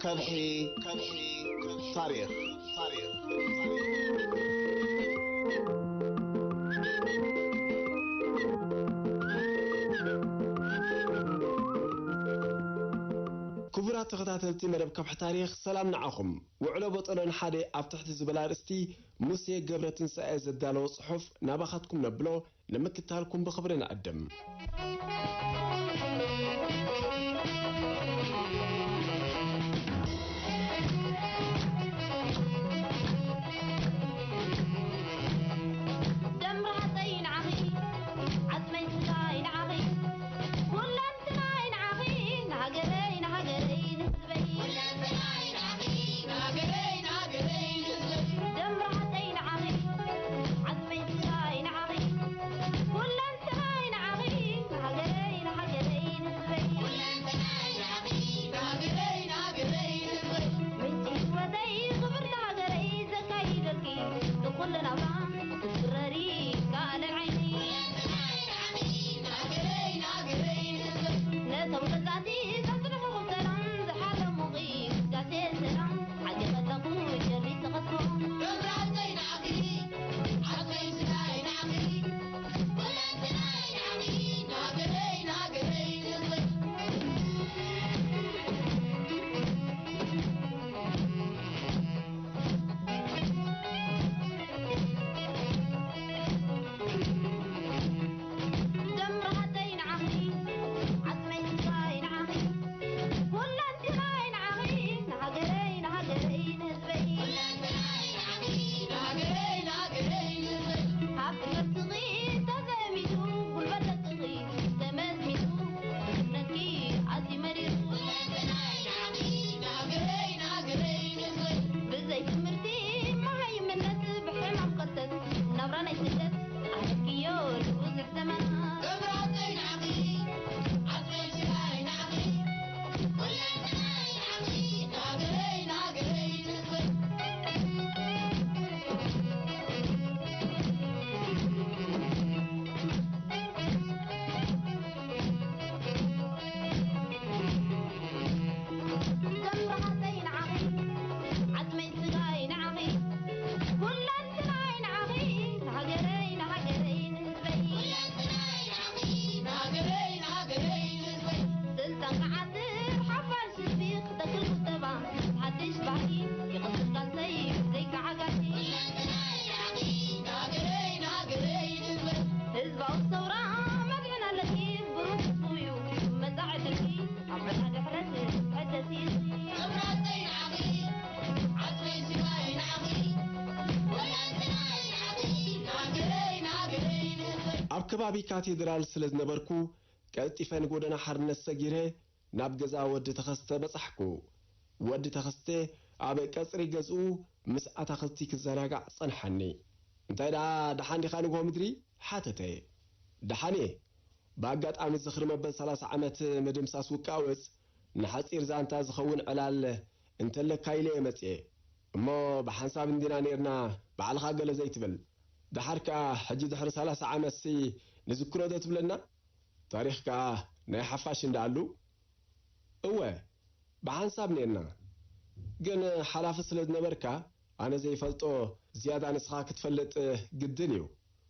ከብሒ፣ ከብሒ፣ ታሪኽ፣ ታሪኽ። ክቡራት ተኸታተልቲ መደብ ከብሒ ታሪኽ፣ ሰላም ንዓኹም። ውዕሎ በጠሎን ሓደ ኣብ ትሕቲ ዝበል ኣርእስቲ፣ ሙሴ ገብረትንሳኤ ዘዳለዎ ጽሑፍ ናባኻትኩም ነብሎ፣ ንምክትታልኩም ብኽብሪ ንዕድም። ደም ራህፀይ ንዓኺ፣ ዓፅመይ ስጋይ ንዓኺ፣ ኩለንትናይ ንዓኺ፣ ንሃገረይ፣ ንሃገረይ፣ ንህዝበይ። ኩለንትናይ ንዓኺ፣ ንሃገረይ፣ ንሃገረይ፣ ንህዝበይ። ደም ራህፀይ ንዓኺ፣ ዓፅመይ ስጋይ ንዓኺ፣ ኩለንትናይ ንዓኺ፣ ንሃገረይ፣ ንሃገረይ፣ ንህዝበይ። ኩለንትናይ ንዓኺ፣ ንሃገረይ፣ ንሃገረይ፣ ንህዝበይ። ምንጪ ህይወተይ ክብርቲ ሃገረይ ዘካይደልኪ ንኹሉ ናብራ ትረሪ ካልእ ዓይኒ። ኩለንትናይ ንዓኺ፣ ንሃገረይ፣ ንሃገረይ፣ ንህዝበይ። ነቶም ገዛእቲ ዘጽንሑኹም ሰላም ዝሓለሙኺ ውዳሴ ሰላም ዓዲ ከለኹ ጀሪ ተኸስቦ። መብራህተይ ንዓኺ፣ ዓፀይ ስጋይ ንዓኺ፣ ኩለንትናይ ንዓኺ፣ ንሃገረይ፣ ንሃገረይ፣ ንህዝበይ። ደም ራህተይ ንዓኺ፣ ዓፅመይ ስጋይ ንዓኺ፣ ኩለንትናይ ንዓኺ፣ ንሃገረይ፣ ንሃገረይ፣ ንህዝበይ። ኩለንትናይ ንዓኺ፣ ንሃገረይ፣ ንሃገረይ፣ ንህዝበይ። ሃብቲ ነብስኺ ተዘሚቱ፣ ጉልበት ደቅኺ ተመዝሚቱ፣ እምነትኪ ኣዝዩ መሪሩ። ኩለንትናይ ንዓኺ፣ ንሃገረይ፣ ንሃገረይ፣ ንህዝበይ። ብዘይ ትምህርቲ መሃይምነት ብሕማም ከርተት ናብራ ናይ ስደት ኣሕለፍክዮ ንብዙሕ ዘመናት። መብራህተይ ንዓኺ፣ ዓፀይ ስጋይ ንዓኺ፣ ኩለንትናይ ንዓኺ፣ ንሃገረይ፣ ንሃገረይ፣ ንህዝበይ። ደም ራህተይ ንዓኺ፣ ዓፅመይ ስጋይ ንዓኺ፣ ኩለንትናይ ንዓኺ፣ ንሃገረይ፣ ንሃገረይ፣ ንህዝበይ። ኩለንትናይ ንዓኺ፣ ንሃገረይ፣ ንሃገረይ፣ ንህዝበይ። ስልጣን ክዓስል ሓፋሽ ህዝቢ ክተክል ቁጠባ፣ ሓድሽ ባህሊ ይቕስል ቃልሰይ ዘይከዓጋቲ። ኩለንትናይ ንዓኺ፣ ንሃገረይ፣ ንሃገረይ፣ ንህዝበይ። ህዝባዊ ሰውራ መድሕን ኣለኪ፣ ብሩህ ተስፉ እዩ መጻኢ ዕድልኪ። ኣብ ዕዳ ድሕረት ሕደሲ ኢኺ። መብራህተይ ንዓኺ፣ ዓፅመይ ስጋይ ንዓኺ፣ ኩለንትናይ ንዓኺ፣ ንሃገረይ፣ ንሃገረይ፣ ንህዝበይ። ኣብ ከባቢ ካቴድራል ስለ ዝነበርኩ፣ ቀልጢፈ ንጎደና ሓርነት ሰጊረ ናብ ገዛ ወዲ ተኸስተ በጻሕኩ። ወዲ ተኸስተ ኣብ ቀጽሪ ገዝኡ ምስ ኣታኽልቲ ክዘናጋዕ ጸንሓኒ። "እንታይ ደኣ ደሓን ዲኻ ንግሆ ምድሪ?" ሓተተ። "ደሓን እየ። ብኣጋጣሚ ዝኽሪ መበል ሰላሳ ዓመት ምድምሳስ ውቃወጽ ንሓጺር ዛንታ ዝኸውን ዕላል እንተለካ ኢለ እየ መጽኤ። እሞ ብሓንሳብ እንዲና ኔርና፣ ባዕልኻ ገለ ዘይትብል። ደሓር ከኣ ሕጂ ድሕሪ ሰላሳ ዓመትሲ ንዝክሮ ዶ ትብለና? ታሪኽ ከኣ ናይ ሓፋሽ እንዳኣሉ?" "እወ፣ ብሓንሳብ ኔርና። ግን ሓላፊ ስለ ዝነበርካ፣ ኣነ ዘይፈልጦ ዝያዳ ንስኻ ክትፈልጥ ግድን እዩ።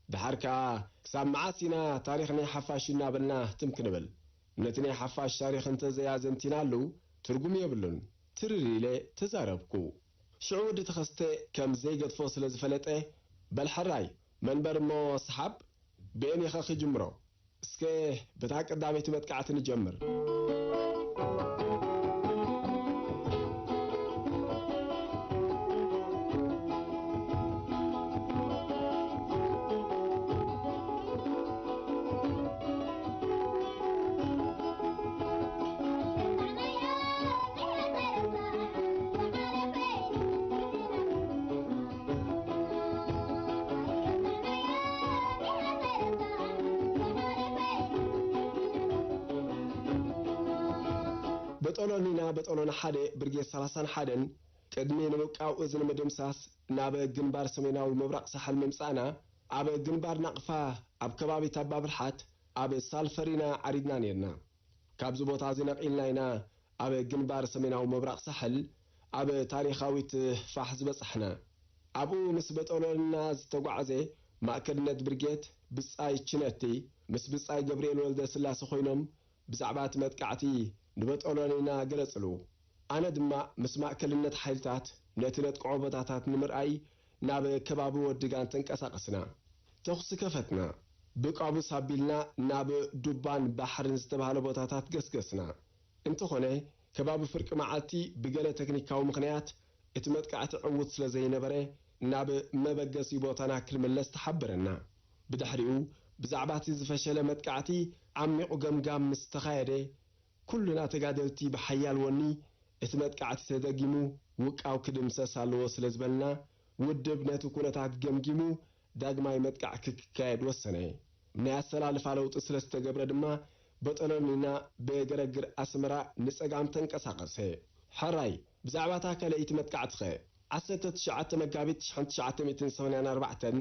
ደሓር ከኣ ክሳብ መዓስ ኢና ታሪኽ ናይ ሓፋሽ እናበልና ትም ክንብል? ነቲ ናይ ሓፋሽ ታሪኽ እንተ ዘያዘንቲናሉ ትርጉም የብሉን።" ትርር ኢለ ተዛረብኩ። ሽዑ ወዲ ተኸስተ ከም ዘይገድፎ ስለ ዝፈለጠ፣ "በል ሕራይ፣ መንበር እሞ ሰሓብ፣ ብኤን ኢኻ ክጅምሮ?" እስከ በታ ቀዳመይቲ መጥቃዕቲ ንጀምር። በጦሎኒና በጦሎን ሓደ ብርጌድ ሰላሳን ሓደን ቅድሚ ንምውቃው እዚ ንምድምሳስ ናብ ግንባር ሰሜናዊ ምብራቕ ሳሕል ምምጻእና፣ ኣብ ግንባር ናቕፋ ኣብ ከባቢ ታባ ብርሓት ኣብ ሳልፈር ኢና ዓሪድና ነርና። ካብዚ ቦታ እዚ ነቒልና ኢና ኣብ ግንባር ሰሜናዊ ምብራቕ ሳሕል ኣብ ታሪኻዊት ፋሕ ዝበጻሕና። ኣብኡ ምስ በጠሎንና ዝተጓዕዘ ማእከልነት ብርጌድ ብጻይ ችነቲ ምስ ብጻይ ገብርኤል ወልደ ስላሰ ኮይኖም ብዛዕባ እቲ መጥቃዕቲ ንበጠሎኒና ገለጽሉ። ኣነ ድማ ምስ ማእከልነት ሓይልታት ነቲ ነጥቅዖ ቦታታት ንምርኣይ ናብ ከባቢ ወድጋን ተንቀሳቐስና። ተኹሲ ከፈትና። ብቃቡስ ኣቢልና ናብ ዱባን ባሕርን ዝተባህለ ቦታታት ገስገስና። እንተኾነ፣ ከባቢ ፍርቂ መዓልቲ ብገለ ተክኒካዊ ምኽንያት እቲ መጥቃዕቲ ዕዉት ስለ ዘይነበረ፣ ናብ መበገሲ ቦታና ክንምለስ ተሓበረና። ብድሕሪኡ፣ ብዛዕባ እቲ ዝፈሸለ መጥቃዕቲ ዓሚቑ ገምጋም ምስ ተኻየደ፣ ኩልና ተጋደልቲ ብሓያል ወኒ፣ እቲ መጥቃዕቲ ተደጊሙ ውቃው ክድምሰስ ኣለዎ ስለ ዝበልና፣ ውድብ ነቲ ኩነታት ገምጊሙ ዳግማይ መጥቃዕቲ ክካየድ ወሰነ። ናይ ኣሰላልፋ ለውጢ ስለ ዝተገብረ ድማ፣ በጠሎኒና ብገረግር ኣስመራ ንጸጋም ተንቀሳቐሰ። ሕራይ፣ ብዛዕባ እታ ካልኣይቲ መጥቃዕቲኸ? ዓሰርተ ትሽዓተ መጋቢት ሽሕን ትሽዓተ ሚእትን ሰማንያን ኣርባዕተን፣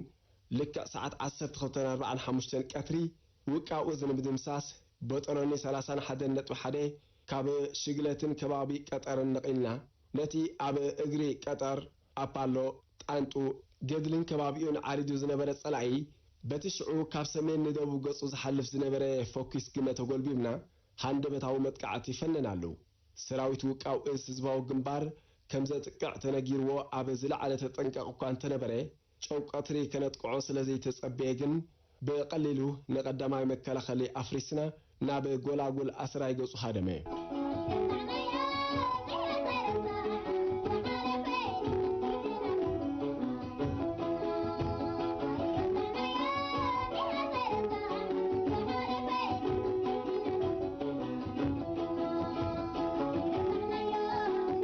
ልክዕ ሰዓት ዓሰርተ ክልተን ኣርባዓን ሓሙሽተን ቀትሪ፣ ውቃው እዚ ንምድምሳስ፣ በጠሎኒ ሰላሳን ሓደን ነጥቢ ሓደ ካብ ሽግለትን ከባቢ ቀጠርን ነቒልና፣ ነቲ ኣብ እግሪ ቀጠር፣ ኣፓሎ፣ ጣንጡ፣ ገድልን ከባቢኡን ዓሪዱ ዝነበረ ጸላኢ፣ በቲ ሽዑ ካብ ሰሜን ንደቡብ ገጹ ዝሓልፍ ዝነበረ ፎኪስ ግመ ተጎልቢብና፣ ሃንደበታዊ መጥቃዕቲ ፈነናሉ። ሰራዊት ውቃው እዝ ህዝባዊ ግንባር ከም ዘጥቅዕ ተነጊርዎ ኣብ ዝለዓለ ተጠንቀቕ እኳ እንተነበረ፣ ጨው ቀትሪ ከነጥቅዖ ስለ ዘይተጸበየ ግን፣ ብቐሊሉ ንቐዳማይ መከላኸሊ ኣፍሪስና ናብ ጎላጉል ኣስራይ ገጹ ሃደመ።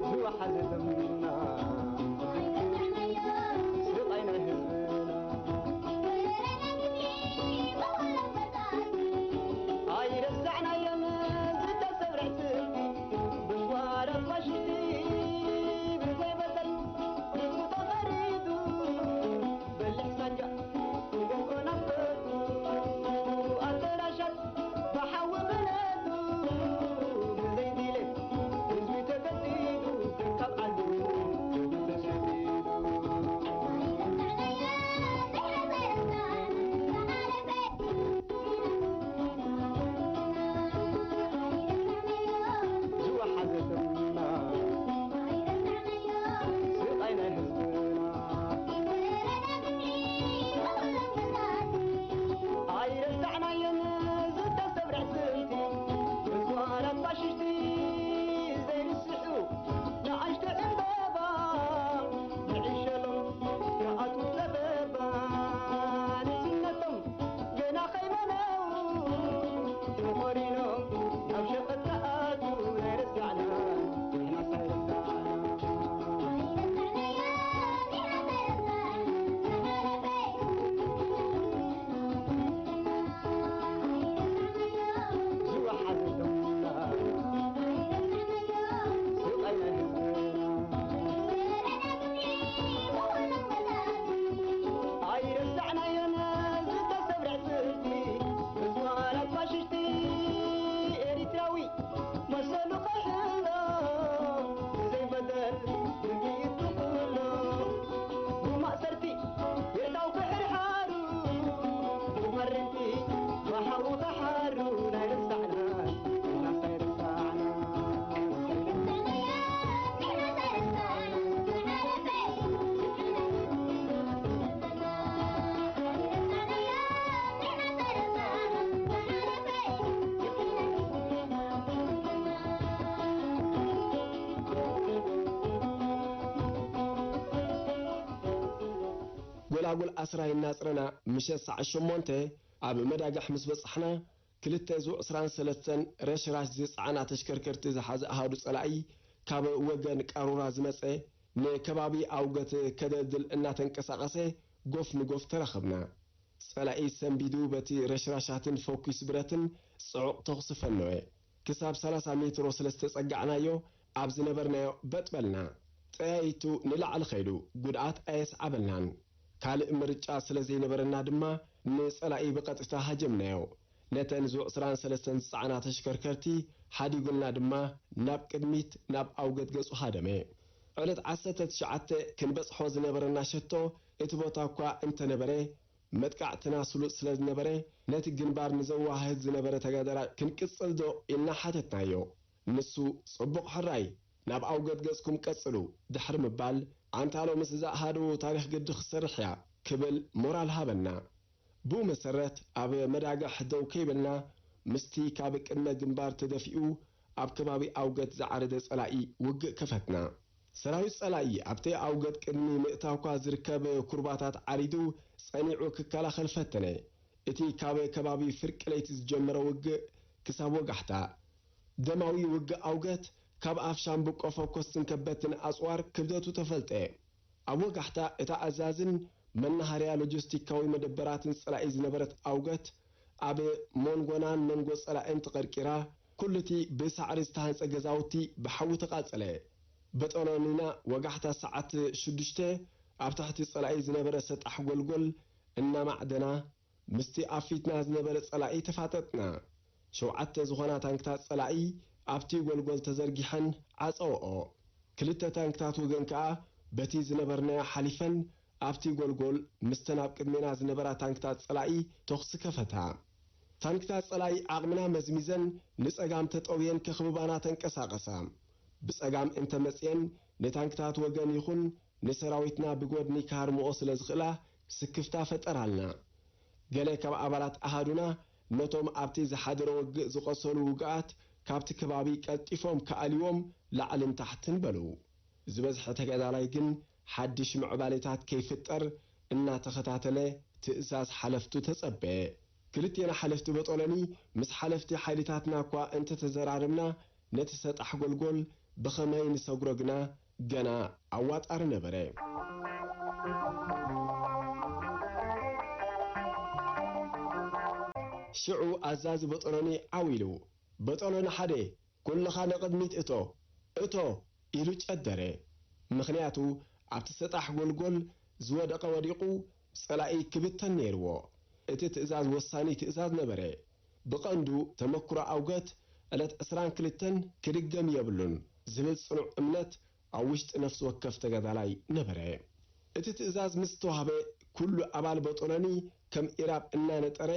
ዝወሓዘ ደምና ስቓይ ናይ ህዝብና ኣይረሳዕናዮን ዝተሰብረ ስልቲ ብጓራት ፋሽስቲ ብዘይ በደል ህዝቡ ተፈሪዱ በሊሕ ሳንጃ ጎንጎ ናፍቆቱ ኣደራሻት ብሓዊ ብነቱ ብዘይ ድሌት ህዝቢ ተገዲዱ ካብ ዓዱ ተሰዲዱ። ዝወሓዘ ደምና ስቓይ ናይ ህዝብና ኣይረሳዕናዮን ዝተሰብረ ስልቲ ብጓራት ፋሽስቲ ዘይርስዑ ንኣሽቱ ዕምበባ ንዕሸሎም ክኣትዉ ጸበባ ንእስነቶም ገና ከይመነው ተቖሪኖም ናብ ሸቐጥ ክኣትዉ ናይ ረሳዕና ንሕናስ ኣይረሳዕና። ዝወሓዘ ደምና ስቓይ ናይ ህዝብና ኣይረሳዕናዮን ዝተሰብረ ስልቲ ምስ ዋላት ፋሽስቲ ኤሪትራዊ መሰሉ ከይሕሎ ብዘይ በደል ርግኢት ክፍሎ ብማእሰርቲ የእታው ክሕርሓሩ ብመሪንቲ ብሓዊ ክሓሩ ናይ ረሳዕና ናስ ኣይረሳዕና። ጎላጉል ኣስራይ እናጽረና ምሸት ሰዓት ሸሞንተ ኣብ መዳግሕ ምስ በጻሕና፣ ክልተ ዙ ዕስራን ሰለስተን ረሽራሽ ዝጸዓና ተሽከርከርቲ ዝሓዘ ኣሃዱ ጸላኢ ካብ ወገን ቃሩራ ዝመጸ ንከባቢ ኣውገት ከደልድል እናተንቀሳቐሰ ጎፍ ንጎፍ ተራኸብና። ጸላኢ ሰንቢዱ በቲ ረሽራሻትን ፈኲስ ብረትን ጽዑቕ ተኹሲ ፈነወ። ክሳብ ሰላሳ ሜትሮ ስለ ዝተጸጋዕናዮ ኣብ ዝነበርናዮ በጥ በልና። ጠያይቱ ንላዕሊ ከይዱ ጉድኣት ኣየስዓበልናን። ካልእ ምርጫ ስለ ዘይነበረና ድማ ንጸላኢ ብቐጥታ ሃጀምናዮ። ነተን ዙ ዕስራን ሰለስተን ዝጸዓና ተሽከርከርቲ ሓዲጉልና ድማ ናብ ቅድሚት ናብ ኣውገት ገጹ ሃደመ። ዕለት ዓሰርተ ትሽዓተ ክንበጽሖ ዝነበረና ሸቶ እቲ ቦታ እኳ እንተነበረ፣ መጥቃዕትና ስሉጥ ስለ ዝነበረ፣ ነቲ ግንባር ንዘወሃህድ ዝነበረ ተጋዳላይ ክንቅጽል ዶ ኢልና ሓተትናዮ። ንሱ፣ ጽቡቕ ሕራይ፣ ናብ ኣውገት ገጽኩም ቀጽሉ፣ ድሕሪ ምባል፣ ኣንታ ሎምስ እዛ ኣሃዱ ታሪኽ ግዲ ክትሰርሕ እያ ክብል ሞራል ሃበና። ብኡ መሰረት ኣብ መዳግሕ ደው ከይበልና ምስቲ ካብ ቅድመ ግንባር ተደፊኡ ኣብ ከባቢ ኣውገት ዝዓረደ ጸላኢ ውግእ ከፈትና። ሰራዊት ጸላኢ ኣብቲ ኣውገት ቅድሚ ምእታውካ ዝርከብ ኩርባታት ዓሪዱ ጸኒዑ ክከላኸል ፈተነ። እቲ ካብ ከባቢ ፍርቂ ለይቲ ዝጀመረ ውግእ ክሳብ ወጋሕታ ደማዊ ውግእ ኣውገት ካብ ኣፍ ሻምብቆ ፈኮስትን ከበትን ኣጽዋር ክብደቱ ተፈልጠ። ኣብ ወጋሕታ እታ ኣዛዝን መናሃርያ ሎጂስቲካዊ መደበራትን ጸላኢ ዝነበረት ኣውገት ኣብ መንጎናን መንጎ ጸላእን ተቐርቂራ፣ ኩሉቲ ብሳዕሪ ዝተሃንጸ ገዛውቲ ብሓዊ ተቓጸለ። በጠሎኒና ወጋሕታ ሰዓት ሽዱሽተ ኣብ ትሕቲ ጸላኢ ዝነበረ ሰጣሕ ጎልጎል እናማዕደና ምስቲ ኣብ ፊትና ዝነበረ ጸላኢ ተፋጠጥና። ሸውዓተ ዝኾና ታንክታት ጸላኢ ኣብቲ ጎልጎል ተዘርጊሐን ዓጸወኦ። ክልተ ታንክታት ወገን ከኣ በቲ ዝነበርናዮ ሓሊፈን ኣብቲ ጎልጎል ምስተን ኣብ ቅድሜና ዝነበራ ታንክታት ጸላኢ ተኹሲ ከፈታ። ታንክታት ጸላኢ ዓቕምና መዝሚዘን ንጸጋም ተጠውየን ከኽብባና ተንቀሳቐሳ። ብጸጋም እንተመጽየን ንታንክታት ወገን ይኹን ንሰራዊትና ብጎድኒ ክሃርምኦ ስለ ዝኽእላ ስክፍታ ፈጠራልና። ገለ ካብ ኣባላት ኣሃዱና ነቶም ኣብቲ ዝሓደረ ውግእ ዝቖሰሉ ውጉኣት ካብቲ ከባቢ ቀልጢፎም ክኣልይዎም ላዕልን ታሕትን በሉ። ዝበዝሐ ተጋዳላይ ግን ሓድሽ ምዕባሌታት ከይፍጠር እናተኸታተለ ትእዛዝ ሓለፍቱ ተጸበየ። ክልቴና ሓለፍቲ በጦሎኒ ምስ ሓለፍቲ ሓይልታትና እኳ እንተተዘራረብና፣ ነቲ ሰጣሕ ጎልጎል ብኸመይ ንሰግሮ ግና ገና ኣዋጣሪ ነበረ። ሽዑ ኣዛዚ በጦሎኒ ዓው ኢሉ፣ "በጦሎኒ ሓደ፣ ኩልኻ ንቕድሚት እቶ፣ እቶ!" ኢሉ ጨደረ። ምኽንያቱ ኣብቲ ሰጣሕ ጎልጎል ዝወደቐ ወዲቑ ጸላኢ ክብተን ነይርዎ። እቲ ትእዛዝ ወሳኒ ትእዛዝ ነበረ። ብቐንዱ ተመክሮ ኣውገት ዕለት ዕስራን ክልተን ክድገም የብሉን ዝብል ጽኑዕ እምነት ኣብ ውሽጢ ነፍሲ ወከፍ ተጋዳላይ ነበረ። እቲ ትእዛዝ ምስ ተዋህበ፣ ኩሉ ኣባል በጦሎኒ ከም ኢራብ እናነጠረ፣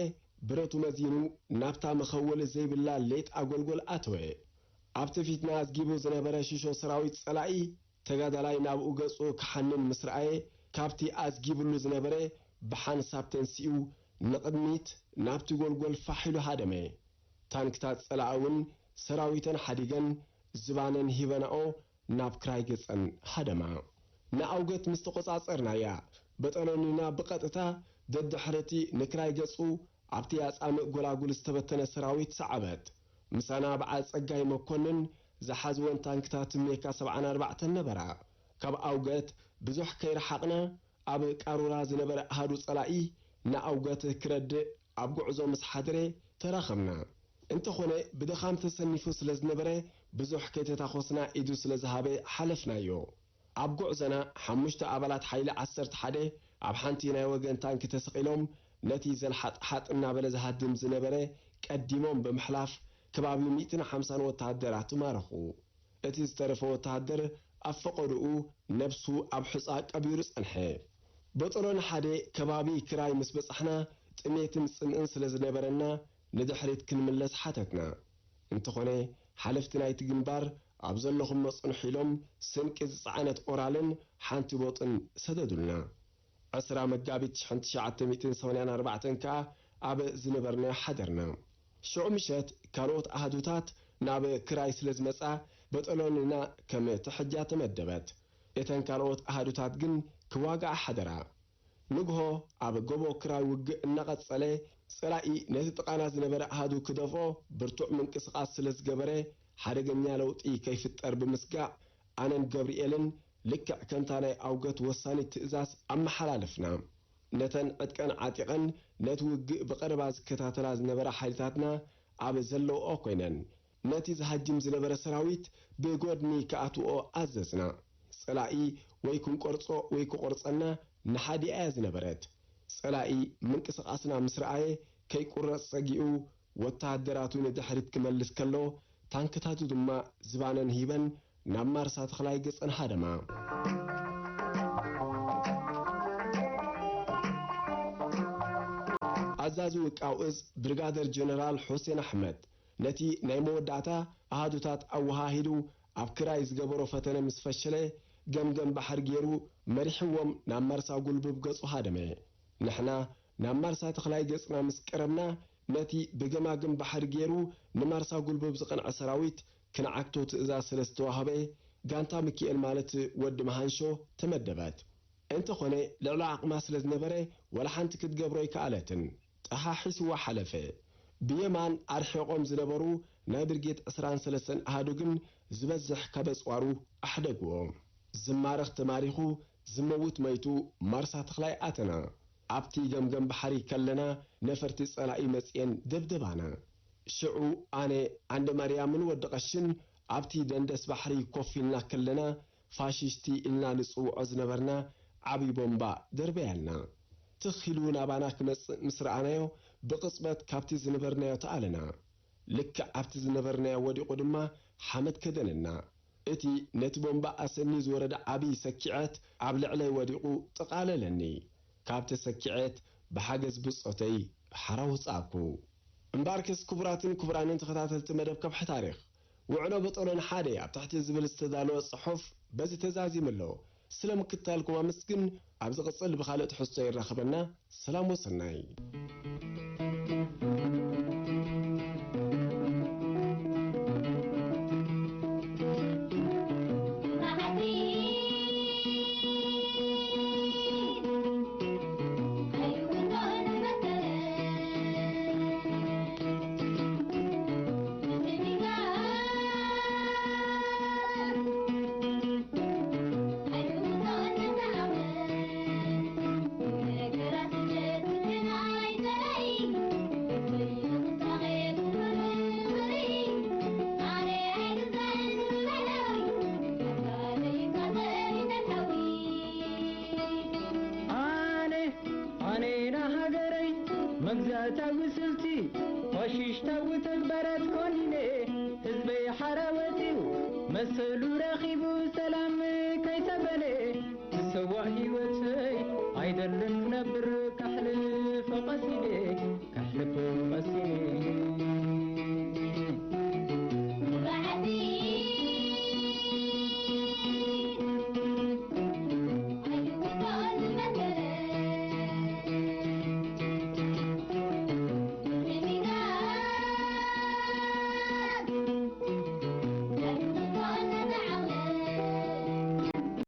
ብረቱ መዚኑ ናብታ መኸወሊ ዘይብላ ሌጣ ጎልጎል ኣተወ። ኣብቲ ፊትና ኣዝጊቡ ዝነበረ ሽሾ ሰራዊት ጸላኢ ተጋዳላይ ናብኡ ገጹ ክሓንን ምስ ረኣየ፣ ካብቲ ኣዝጊብሉ ዝነበረ ብሓንሳብ ተንሲኡ ንቕድሚት ናብቲ ጎልጎል ፋሕ ኢሉ ሃደመ። ታንክታት ጸላኢ እውን ሰራዊተን ሓዲገን ዝባነን ሂበናኦ ናብ ክራይ ገጸን ሃደማ። ንኣውገት ምስ ተቖጻጸርናያ፣ በጠሎኒና ብቐጥታ ደድሕረቲ ንክራይ ገጹ ኣብቲ ኣጻምእ ጎላጉል ዝተበተነ ሰራዊት ሰዓበት። ምሳና በዓል ጸጋይ መኮንን ዝሓዝወን ታንክታት ሜካ ሰብዓን ኣርባዕተን ነበራ። ካብ ኣውገት ብዙሕ ከይረሓቕና፣ ኣብ ቃሩራ ዝነበረ ኣሃዱ ጸላኢ ንኣውገት ክረድእ ኣብ ጉዕዞ ምስ ሓደረ ተራኸብና። እንተኾነ፣ ብድኻም ተሰኒፉ ስለ ዝነበረ፣ ብዙሕ ከይተታኾስና ኢዱ ስለ ዝሃበ ሓለፍናዮ። ኣብ ጉዕዞና፣ ሓሙሽተ ኣባላት ሓይሊ ዓሰርተ ሓደ ኣብ ሓንቲ ናይ ወገን ታንኪ ተሰቒሎም፣ ነቲ ዘልሓጥሓጥ እናበለ ዝሃድም ዝነበረ ቀዲሞም ብምሕላፍ፣ ከባቢ ሚእትን ሓምሳን ወተሃደራት ማረኹ። እቲ ዝተረፈ ወተሃደር ኣብ ፈቐዶኡ ነብሱ ኣብ ሑጻ ቀቢሩ ጸንሐ። በጦሎኒ ሓደ ከባቢ ክራይ ምስ በጻሕና፣ ጥሜትን ጽምእን ስለ ዝነበረና፣ ንድሕሪት ክንምለስ ሓተትና። እንተኾነ፣ ሓለፍቲ ናይቲ ግንባር ኣብ ዘለኹሞ ጽንሑ ኢሎም፣ ስንቂ ዝጸዓነት ኦራልን ሓንቲ ቦጥን ሰደዱልና። ዕስራ መጋቢት ሽሕን ትሽዓተ ሚእትን ሰማንያን ኣርባዕተን ከኣ ኣብ ዝነበርናዮ ሓደርና። ሽዑ ምሸት ካልኦት ኣሃዱታት ናብ ክራይ ስለ ዝመጻ፣ በጠሎኒና ከም ትሕጃ ተመደበት። እተን ካልኦት ኣሃዱታት ግን ክዋግኣ ሓደራ። ንግሆ ኣብ ጎቦ ክራይ ውግእ እናቐጸለ፣ ጸላኢ ነቲ ጥቓና ዝነበረ ኣሃዱ ክደፍኦ ብርቱዕ ምንቅስቓስ ስለ ዝገበረ፣ ሓደገኛ ለውጢ ከይፍጠር ብምስጋእ፣ ኣነን ገብርኤልን ልክዕ ከምታ ናይ ኣውገት ወሳኒት ትእዛዝ ኣመሓላለፍና። ነተን ዕጥቀን ዓጢቐን ነቲ ውግእ ብቐረባ ዝከታተላ ዝነበራ ሓይልታትና ኣብ ዘለውኦ ኮይነን፣ ነቲ ዝሃጅም ዝነበረ ሰራዊት ብጎድኒ ክኣትውኦ ኣዘዝና። ጸላኢ ወይ ክንቆርጾ ወይ ክቆርጸና ንሓዲኣ እያ ዝነበረት። ጸላኢ ምንቅስቓስና ምስ ረኣየ ከይቁረጽ ሰጊኡ ወተሃደራቱ ንድሕሪት ክመልስ ከሎ ታንክታቱ ድማ ዝባነን ሂበን ናብ ማርሳ ተኽላይ ገጸን ሃደማ። ኣዛዚ ውቃው እዝ ብሪጋደር ጀነራል ሑሴን ኣሕመድ ነቲ ናይ መወዳእታ ኣሃዱታት ኣወሃሂዱ ኣብ ክራይ ዝገበሮ ፈተነ ምስ ፈሸለ፣ ገምገም ባሕሪ ገይሩ መሪሕዎም ናብ ማርሳ ጉልብብ ገጹ ሃደመ። ንሕና ናብ ማርሳ ተኽላይ ገጽና ምስ ቀረብና፣ ነቲ ብገማግም ባሕሪ ገይሩ ንማርሳ ጉልብብ ዝቐንዐ ሰራዊት ክንዓግቶ ትእዛዝ ስለ ዝተዋህበ፣ ጋንታ ሚኪኤል ማለት ወዲ መሃንሾ ተመደበት። እንተኾነ፣ ልዕሊ ዓቕማ ስለ ዝነበረ፣ ዋላ ሓንቲ ክትገብሮ ኣይከኣለትን። ጠሓሒስዋ ሓለፈ። ብየማን ኣርሒቖም ዝነበሩ ናይ ብርጌድ ዕስራን ሰለስተን ኣሃዱ ግን ዝበዝሕ ካብ ኣጽዋሩ ኣሕደግዎ። ዝማረኽ ተማሪኹ፣ ዝመውት መይቱ፣ ማርሳ ተኽላይ ኣተና። ኣብቲ ገምገም ባሕሪ ከለና፣ ነፈርቲ ጸላኢ መጺኤን ደብደባና። ሽዑ ኣነ፣ ዓንደ ማርያምን ወዲ ቀሽን ኣብቲ ደንደስ ባሕሪ ኮፍ ኢልና ከለና፣ ፋሽሽቲ ኢልና ንጽውዖ ዝነበርና ዓቢ ቦምባ ደርበያልና። ትኽ ኢሉ ናባና ክመጽእ ምስ ረኣናዮ፣ ብቕጽበት ካብቲ ዝነበርናዮ ተኣለና። ልክዕ ኣብቲ ዝነበርናዮ ወዲቑ ድማ ሓመድ ከደነና። እቲ ነቲ ቦምባ ኣሰንዩ ዝወረደ ዓቢ ሰኪዐት ኣብ ልዕለይ ወዲቑ ጥቓለለኒ። ካብ ተሰኪዐት ብሓገዝ ብጾተይ ሓራ ወጻእኩ። እምበኣርከስ ክቡራትን ክቡራንን ተኸታተልቲ መደብ ከብሒ ታሪኽ፣ ውዕሎ በጦሎን ሓደ ኣብ ትሕቲ ዝብል ዝተዳለወ ጽሑፍ በዚ ተዛዚሙ ኣሎ። ስለ ምክትታልኩም ኣመስግን። ኣብ ዝቕጽል ብኻልእ ትሕዝቶ የራኽበና። ሰላም ወሰናይ። ኣነ ኣነ ንሃገረይ መግዛእታዊ ስልቲ ፋሽሽታዊ ተግባራት ኮኒነ፣ ህዝበይ ሓራ ወጺኡ መሰሉ ረኺቡ ሰላም ከይተበለ፣ ክሰዋእ ህይወተይ ኣይደልን ክነብር